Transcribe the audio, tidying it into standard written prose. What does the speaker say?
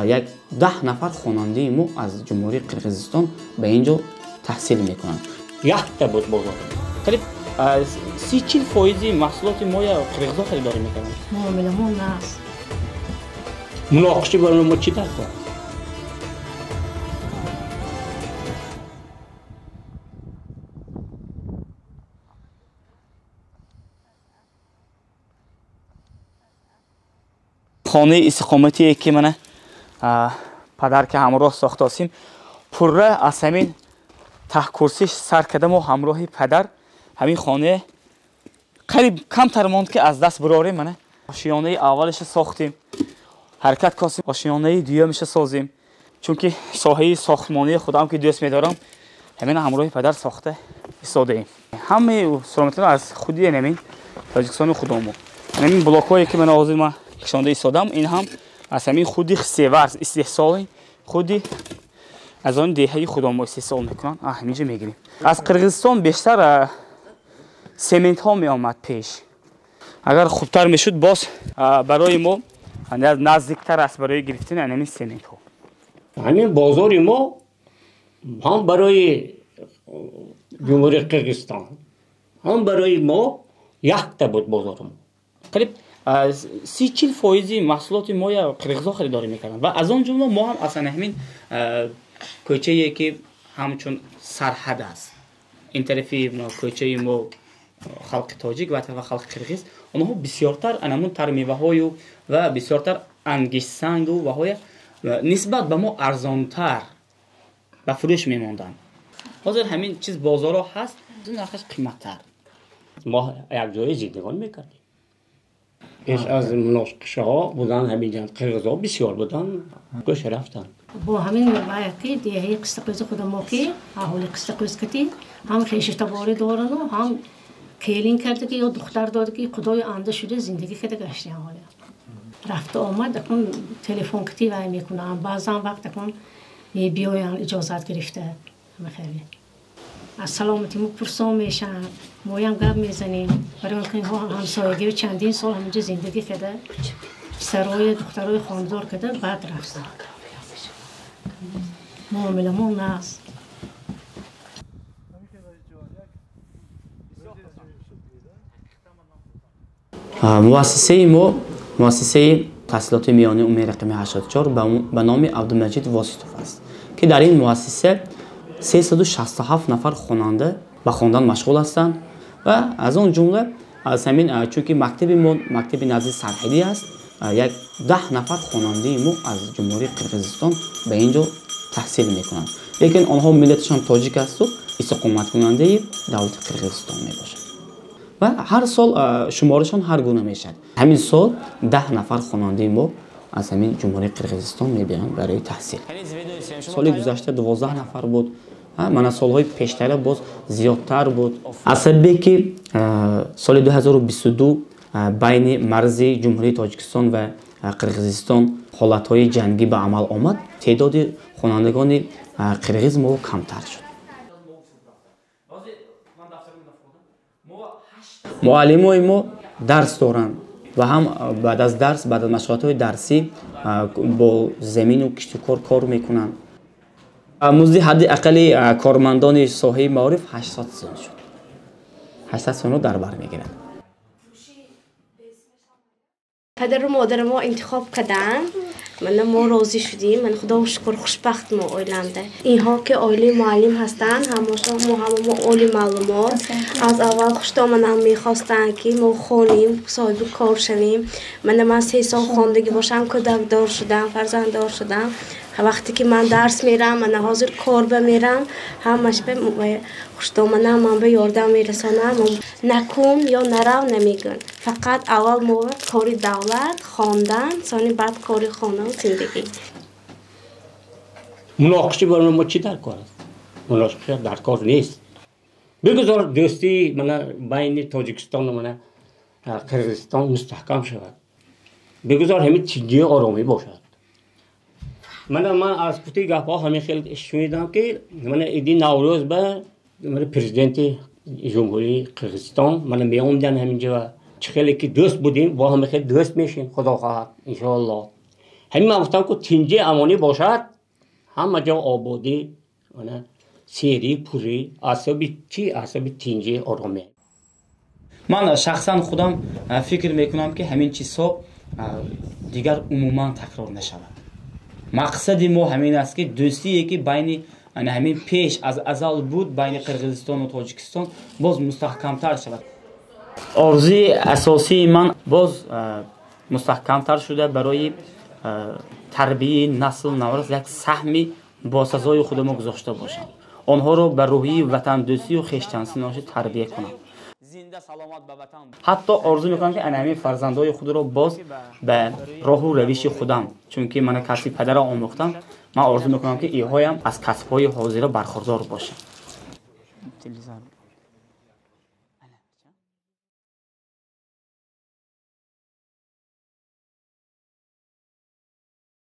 як 10 нафар хонандаи мо аз Ҷумҳурии Қирғизистон ба ин ҷо таҳсил мекунанд. Якта буд бозор. Қариб 30-40 фоизи маҳсулоти моя қирғизҳо харидорӣ мекарданд. Муомиламон нест. Муноқиша барои мо чӣ дар кор? Хонаи истиқоматие ки мана падар ки ҳамроҳ сохтосим, пурра аз ҳамин таҳкурсӣ сар карда мо ҳамроҳи падар ҳамин хона қариб камтар монд ки аз даст бирорем. Мана ошиёнаи аввалиша сохтем, ҳаракат костем ошиёнаи дуюмиша созем, чунки соҳаи сохтмонии худам ки дӯст медорам, ҳамин ҳамроҳи падар сохта истодаем. Ҳамаи сурометро аз худи ҳамин Тоҷикистони худамо. Ҳамин блокҳое ки мана ҳозир ман кашонда истодам, ин ҳам аз ҳамин худи севарз истеҳсоли худи аз он деҳаи худамо истеҳсол мекунанд. Ҳамин ҷо мегирем. Аз Қирғизистон бештар сементҳо меомад пеш. Агар хубтар мешуд, боз барои мо наздиктар аст барои гирифтани ҳамин сементҳо. Ҳамин бозори мо ҳам барои Ҷумҳурии Қирғизистон, ҳам барои мо якта буд бозори мо. Қариб 30-40 фоизи маҳсулоти моя қирғизҳо харидорӣ мекарданд ва аз он ҷумла мо ҳам аз ҳамин кӯчае ки ҳамчун сарҳад аст, ин тарафи кӯчаи мо халқи тоҷик ва тарафи халқи қирғиз, онҳо бисёртар анамун тармеваҳою ва бисёртар ангиштсангу ваҳоя нисбат ба мо арзонтар ба фурӯш мемонданд. Ҳозир ҳамин чиз бозорҳо ҳаст, нархаш қиматтар. Мо якҷоя зиндагон мекардем. Пеш аз муноқишаҳо будан ҳаминҷа қирғизҳо бисёр буданд, гӯша рафтанд. Бо ҳамин ваяки деҳаи Қистақӯзи худамо ки аҳоли Қистақӯз кати ҳам хешутаборӣ дорану ҳам келин карда ки ё духтар дода ки худои анда шуда зиндагӣ карда гаштиам. Ҳоля рафта омад акун телефон кати вай мекунам, баъзан вақт акун мебиёянд иҷозат гирифта. Хеле аз саломатӣ мо пурсон мешаванд, моям гап мезанем. Барои он ки инҳо ҳамсоягӣ чандин сол ҳаминҷо зиндагӣ карда, писарои духтарои хонадор карда, баъд рафтанд. Муомиламон нест. Муассисаи мо муассисаи таҳсилоти миёнаи умумии рақами 84 ба номи Абдумаҷид Воситов аст, ки дар ин муассиса 367 нафар хонанда ба хондан машғул ҳастанд ва аз он ҷумла аз ҳамин, чунки мактаби мо мактаби назди сарҳадӣ аст, як 10 нафар хонандаи мо аз Ҷумҳурии Қирғизистон ба ин ҷо таҳсил мекунанд. Лекин онҳо миллаташон тоҷик асту истиқоматкунандаи давлати Қирғизистон мебошанд ва ҳар сол шуморашон ҳар гуна мешавад. Ҳамин сол 10 нафар хонандаи мо аз ҳамин Ҷумҳурии Қирғизистон мебиёянд барои таҳсил. Соли гузашта 12 нафар буд, мана солҳои пештара боз зиёдтар буд. Аз сабабе ки соли 2022 байни марзи Ҷумҳурии Тоҷикистон ва Қирғизистон ҳолатҳои ҷангӣ ба амал омад, теъдоди хонандагони қирғиз мо камтар шуд. Муаллимои мо дарс доранд ва ҳам баъд аз дарс, баъд аз машғулиятҳои дарсӣ бо замину киштукор кор мекунанд. Музди ҳадди аққали кормандони соҳаи маориф 800 сом шуд. 800 сомро дар бар мегирад. Падару модари мо интихоб карданд, мана мо розӣ шудем. Ман худо шукр хушбахт мо оиланда. Инҳо ки оилаи муаллим ҳастанд, ҳамашон мо ҳама мо оли маълумот. Аз аввал хуштоманам мехостанд ки мо хонем, соҳиби кор шавем. Мана ман 3 сол хондагӣ бошам, кӯдакдор шудам, фарзанддор шудам. Вақте ки ман дарс мерам, мана ҳозир кор ба мерам, ҳамаш ба хуштоманам ман ба ёрдам мерасонам. Накун ё нарав намегӯянд. Фақат аввал мо кори давлат, хондан, сони баъд кори хона ва зиндагӣ. Муноқиша барои мо чӣ дар кор аст? Муноқиша дар кор нест. Бигузор дӯстии мана байни Тоҷикистон ва мана Қирғизистон мустаҳкам шавад. Бигузор ҳамин тинҷию оромӣ бошад. Мана ман аз кути гапҳо ҳамин хел шунидам ки мана иди Наврӯз ба мана президенти Ҷумҳурии Қирғизистон мана меомаданд ҳаминҷо ва чӣ хеле ки дӯст будем, бо ҳамин хел дӯст мешем, худо хоҳад, иншоаллоҳ. Ҳамин ман гуфтам, ку тинҷӣ, амонӣ бошад, ҳама ҷо ободӣ, серӣ, пурӣ. Асоби чӣ? Асоби тинҷӣ, оромӣ. Ман шахсан худам фикр мекунам, ки ҳамин чизҳо дигар умуман такрор нашавад. Мақсади мо ҳамин аст, ки дӯстие, ки байни ҳамин пеш аз азал буд байни Қирғизистону Тоҷикистон, боз мустаҳкамтар шавад. Орзуи асосии ман боз мустаҳкамтар шуда, барои тарбияи насл наврас як саҳми босазои худамо гузошта бошам, онҳоро ба рӯҳии ватандӯстию хештансиносӣ тарбия кунам. Ҳатто орзу мекунам, ки ана ҳамин фарзандҳои худро боз ба роҳу равиши худам, чунки мана касби падара омӯхтам, ман орзу мекунам, ки иҳоям аз касбҳои ҳозира бархурдор бошанд.